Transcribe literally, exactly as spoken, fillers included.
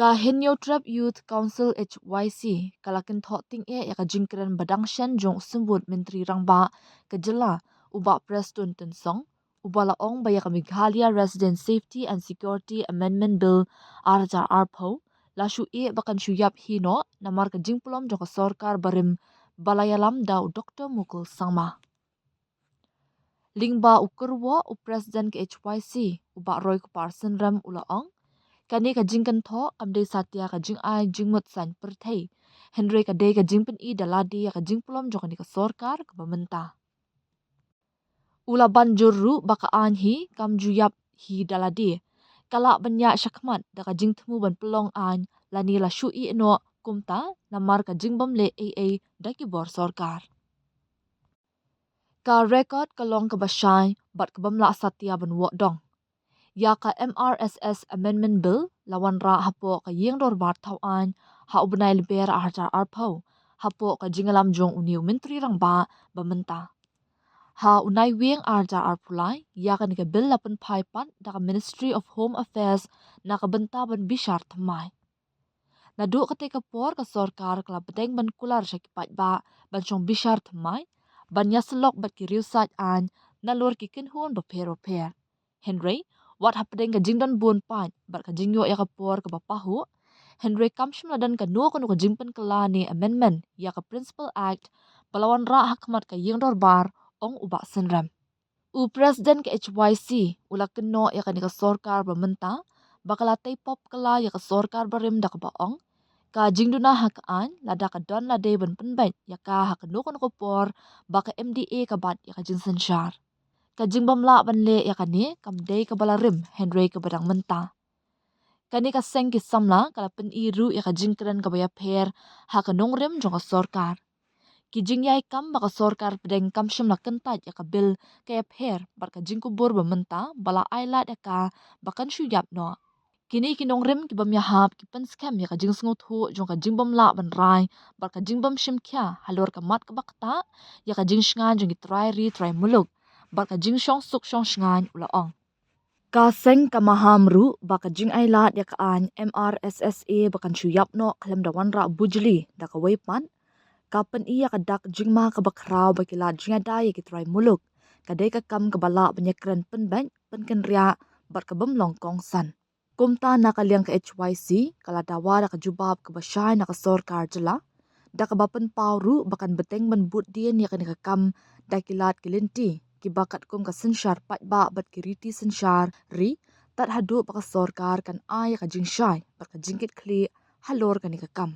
Ka Hynñiewtrep Youth Council H Y C ka la kynthoh tyngeh ïa ka jingkren ba dang shen jong u Symbud Myntri Rangbah ka jylla, u Bah Prestone Tynsong, uba la ong ba ïa ka Meghalaya Resident Safety and Security Amendment Bill ar hajar arphew la shu ïeh ba kan shu ïap hi noh namar ka jingpynlong jong ka sorkar barim ba la ïalam da u Doktor Mukul Sangma. Lyngba u kyrwoh u President ka H Y C, u Bah Roykupar Synrem, u la ong, kane ka jingkynthoh kam dei satia ka jingai jingmut saiñ pyrthei, hynrei ka dei ka jingpyni da lade ïa ka jingpynlong jong kane ka sorkar kaba mynta. U la ban jur ruh ba ka aiñ hi kam ju ïap hi da lade, ka lah ban ïaid shakhmat da ka jingthmu ban pynlong aiñ lane la shu ïeh noh kumta namar ka jingbym leh ei ei da ki bor sorkar. Ka record ka long kaba shai bad kabym lah satia ban woh dong. Ïa ka M R S S Amendment Bill la wanrah hapoh ka Ïing Dorbar Thawaiñ ha u bnai Lber ar hajar arphew, hapoh ka jingïalam jong une u Myntri Rangbah ba mynta. Ha u Naiwieng ar hajar arphew lai, ïa kane ka bill la pynphai pat da ka Ministry of Home Affairs na ka bynta ban bishar thymmai. Naduh katei ka por ka sorkar ka la bteng ban kular sha ki paidbah ban shong bishar thymmai, ban ïasyllok bad ki riewsaid aiñ nalor ki kynhun bapher bapher. Hynrei wat hapdeng ka jingdon bun paid bad ka jingïoh ïa ka por kaba pahuh, hynrei kam shym la don kano kano ka jingpynkylla ne amendment ïa ka Principal Act ba la wanrah ha khmat ka Ïing Dorbar, ong u Bah Synrem. U President ka H Y C u la kynnoh ïa kane ka sorkar ba mynta ba ka la tei pop kylla ïa ka sorkar barim da kaba ong, ka jingduna ha ka aiñ lada ka don la dei ban pynbeit ïa ka ha kano kano ka por ba ka M D A ka bat ïa ka jingsynshar. Ka jingbym lah ban leh ïa kane kam dei kaba la rim hynrei kaba dang mynta. Kane ka seng ki samla ka la pyni ruh ïa ka jingkren kaba ïapher ha ka nongrim jong ka sorkar. Ki jingïaikam ba ka sorkar pdeng kam shym la kyntait ïa ka bill ka ïapher bad ka jingkubur ba mynta ba la ai lad ïa ka ba kan shu ïap noh. Kine ki nongrim kibym ïahap ki pynskhem ïa ka jingsngewthuh jong ka jingbym lah ban rai bad ka jingbym shim khia halor ka mat kaba ktah ïa ka jingshngaiñ jong ki trai ri trai muluk bad ka jingshong suk shong shngaiñ, u la ong. Ka seng ka maham ruh ba ka jingai lad ïa ka aiñ M R S S A ba kan shu ïap noh khlem da wanrah bujli. Da kawei pat, ka pyni ïa ka dak jingma kaba khraw ba ki lad jingïada ïa ki trai muluk ka dei ka kam kaba lah ban ïakren pynbeit, pynkynriah bad kabym long kongsan. Kumta na ka liang ka H Y C ka la dawa da ka jubab kaba shai na ka sorkar jylla, da kaba pynpaw ruh ba kan bteng ban bud dien ïa kane ka kam da ki lad ki lynti kiba katkum ka synshar paidbah bad ki riti synshar ri, tad haduh ba ka sorkar kan ai ïa ka jingshai bad ka jingkitkhlieh halor kane ka kam.